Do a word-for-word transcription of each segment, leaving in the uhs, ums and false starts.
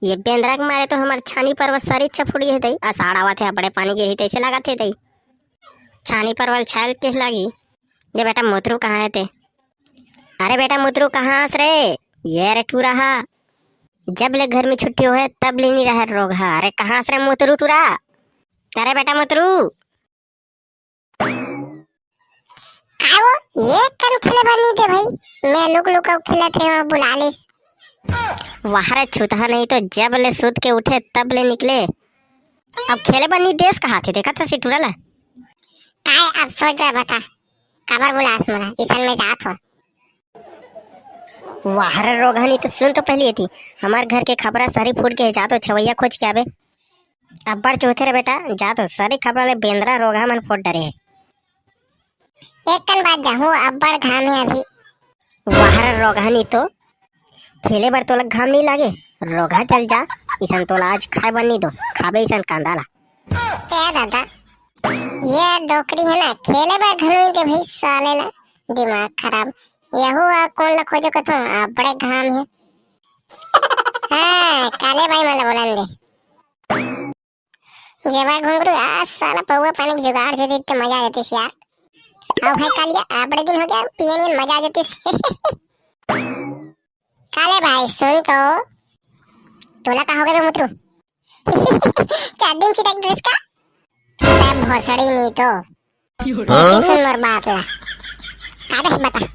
ये बेंदरा के मारे तो हमर छानी परवल सरी छफुड़ी हे दई। असाढ़ आवत हे, अब्बड़े पानी गिरही तइसे लागत हे दई। छानी परवल छायल के लागी। ये बेटा मुतरू कहाँ हे ते? अरे बेटा मुतरू कहाँ हस रे? ये रे टूरा हा। जब ले घर में छुट्टी होहे तब ले नी रहे रोगहा। अरे कहाँ हस रे मुतरू टूरा? अरे बेटा मुतरू। का वो? ये कन खेले बर नी दे भाई। मैं लुक लुक अउ खेलत हे, वहाँ बुला लिस। वाह रे छुतहा, नहीं तो जब ले सुत के उठे तब ले निकले। अब खेले बर नी देस कहा थे, देखा था सिटूरा ला। काय अब सोच रहा बता, काबर बुलास मोला, इसन में जात हो। वाह रे रोगहा, नी तो सुन तो पहली एती, हमार घर के खपरा सरी फूट के हे, जा तो छवैया खोज के आबे। अब्बड़ चोथे रे बेटा, जा तो सरी खपरा ले बेंदरा रोगहा मन फोड़ डरे हे। एक कन बात जाहूँ, अब्बड़ घाम हे अभी। वाह रे रोगहा, नी तो खेले बर तोला घाम नी लागे, रोगहा चल जा, इसन तोला आज खाए बर नी दो, खाबे इसन कांदा ला। ए दादा, ये डोकरी हे ना, खेले बर घलो नी दे भाई साले ला, दिमाग खराब। यहू आ कोन ला खोजो कथो, अब्बड़े घाम हे। हाँ, काले भाई मन ला बोलन दे। जेबा घुंगरू, आज साला पौवा पानी के जुगाड़ जो देते मजा आ जातीस यार। आओ भाई कालिया, अब्बड़े दिन हो गया, पिए नी मजा आ जातीस। काले भाई सुन तो, तोला का हो गया बे मुतरू? चार दिन चिटक ड्रेस का? अबे भोसड़ी नी तो। हाँ? सुन मोर बात ला। का बे बता।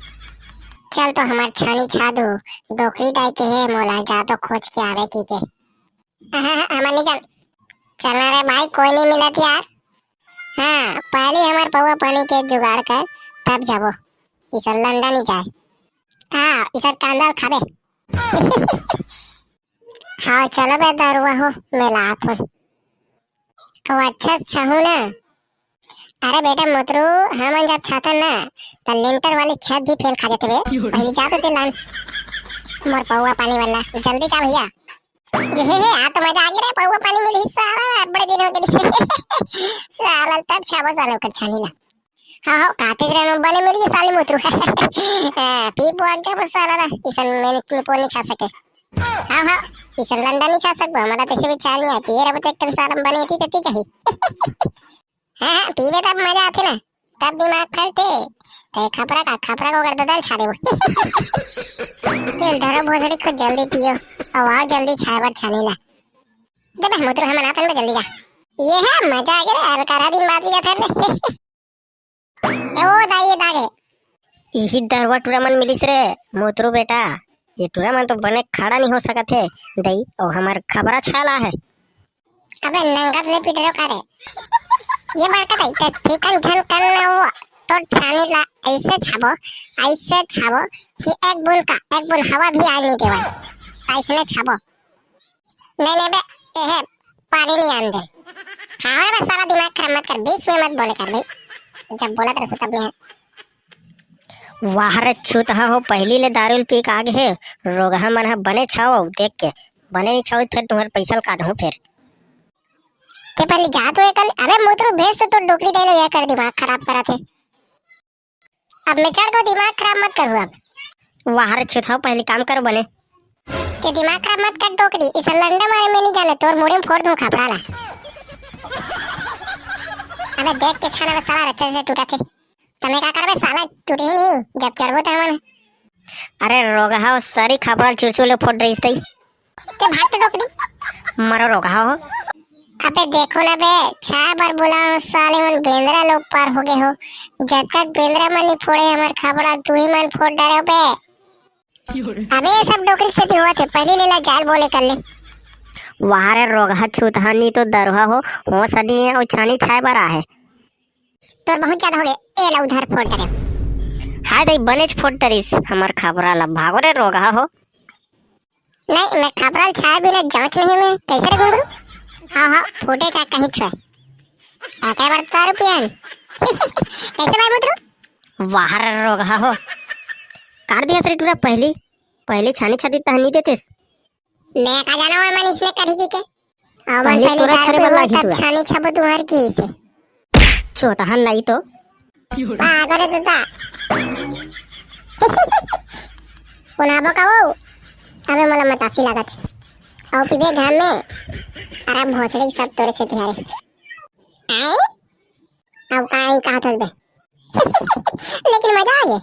चल तो हमार छानी छा दू, डोकरी दाई के हे मोला, जा तो खोज के आवे की के। हाँ, हाँ, हाँ, हमर नी जान। चलना रे भाई, कोई नी मिलत यार। हाँ, पहले हमार पौवा पानी के जुगाड़ कर, तब जाबो। इसन लंडा नी जाए। हाँ, इसन कांदा खाबे। हाँ, चलो बे दरुआ हो, मैं लात हूँ। ओ अच्छा, अच्छा हूँ ना। अरे बेटा मोतरू, हमन जब छातन ना, त लिंटर वाली छत भी फेल खा जाते बे। पहले जा तो ते लान। मोर पौवा पानी वाला, जल्दी जा भैया। ये हे, हे, आ तो मजा आ गया रे, पौवा पानी मिली साला, बड़े दिन हो गए। साला तब छाबो साला ओकर छानी ला। हाँ, हाँ, खाते रे, बने मिली साली मोतरू। हाँ, पी पुआ के बस साला ना, इसन में नी, नी छा सके। हाँ, हाँ, इसन लंडा नी छा सकबो, हमारा तैसे भी छानी है, पिए रहबो तो एक कन साला बने थी, तो थी कही। हाँ, हाँ, पीबे तब मजा आथे ना, तब दिमाग फैलथे। ते खपरा का, खपरा को कर दे, दल छा देबो। तेल धरो भोसड़ी, खुद जल्दी पियो, अउ आओ जल्दी छाए बर छानी ला। दे बे, मुतरू हमन आतन बे, जल्दी जा। ये है मजा आ गया, अलकारा दिन बाद लिया था रे। ए ओ दाई, ये दागे। यही दरुआ टूरा मन मिलिस रे, मुतरू बेटा। ये टूरा मन तो बने खड़ा नी हो सकत हे, दई, अउ हमार खपरा छाला है। अबे नंगत ले पिट रहे हो का रे? ये बड़का दाई, ते फिकन झन कर ना वो, तोर छानी ला ऐसे छाबो, ऐसे छाबो कि एक बूंद का, एक बूंद हवा भी आए नी देवन। ऐसने छाबो। नहीं, नहीं बे, एहे, पानी नी आन दे। हाँ रे बे, साला दिमाग खराब मत कर, बीच में मत बोले कर भाई। जब बोला तेरे से तब नहीं है। वाह रे छूतहा हो, पहली ले दारू ल पी के आगे हे, रोगहा मन ह बने छाओ देख के, बने नी छाओ फिर तुम्हारे पैसा ल काटहूँ फिर। ते पहले जा तो एकल, अबे मोतरू भेज तो तोर डोकरी दे लो, ये कर दिमाग खराब करा थे। अब मैं चढ़ को दिमाग खराब मत करूँ अब। वाह रे छूतहा हो, पहले काम करो बने। ते दिमाग खराब मत कर डोकरी, इस लंडा मारे मैं नहीं जाना, तोर मुड़ी में फोड़ दूँ खपड़ा ला। अबे देख के छाना बे साला रच्चा से टूटा थे। तमे का करबे साला, टूटे ही नहीं, जब चढ़बो त हमन। अरे रोगहा, सरी खपड़ा चुरचुर ले फोड़ रही थी। ते भाग तो डोकरी। मरो रोगहा हो। अबे देखो ना बे, छाए बर बोला हूँ, साले मन बेंदरा लोग पार हो गए हो। जब तक बेंदरा मन नहीं फोड़े हमर खपड़ा, तू ही मन फोड़ डरे हो बे। अबे ये सब डोकरी से भी हुआ थे, पहले ले ला जाल बोले कर ले। वाह रे रोगहा छूतहा, नी तो दरुहा हो, हो सनी है, वो छानी छाए बर आहे। तोर बहुत ज्यादा हो गए, ए ला उधर फोड़ डरे। हाय दई, बनेच फोड़ डरिस हमर खपरा ला, भागो रे रोगहा हो। नहीं, मैं खपरा ल छाए बिना जांच नहीं मैं, कैसे रे घुंगरू? हाँ, हाँ, फूटे चाहे कहीं छुए। एके बार दारू पियन। कैसे भाई मुतरू? वाह रे रोगहा हो। कर दिया सरी टूरा पहली, पहली छानी छाती तहनी देतेस। मैं का जाना वो मन इसने करी की के। अब पहले पहले तोरा दारू छाने पीबो, वाला तब टूरा। छानी छाबो तुम्हार की से। छोटा हन नहीं तो। पागल है दादा। उनाबो का वो? अबे मोला मतासी लागत। अउ पीबे घाम में। अरे भोसड़ी, सब तोरे से तिहारे। आए? अब का आई कहा था बे? लेकिन मजा आ गया।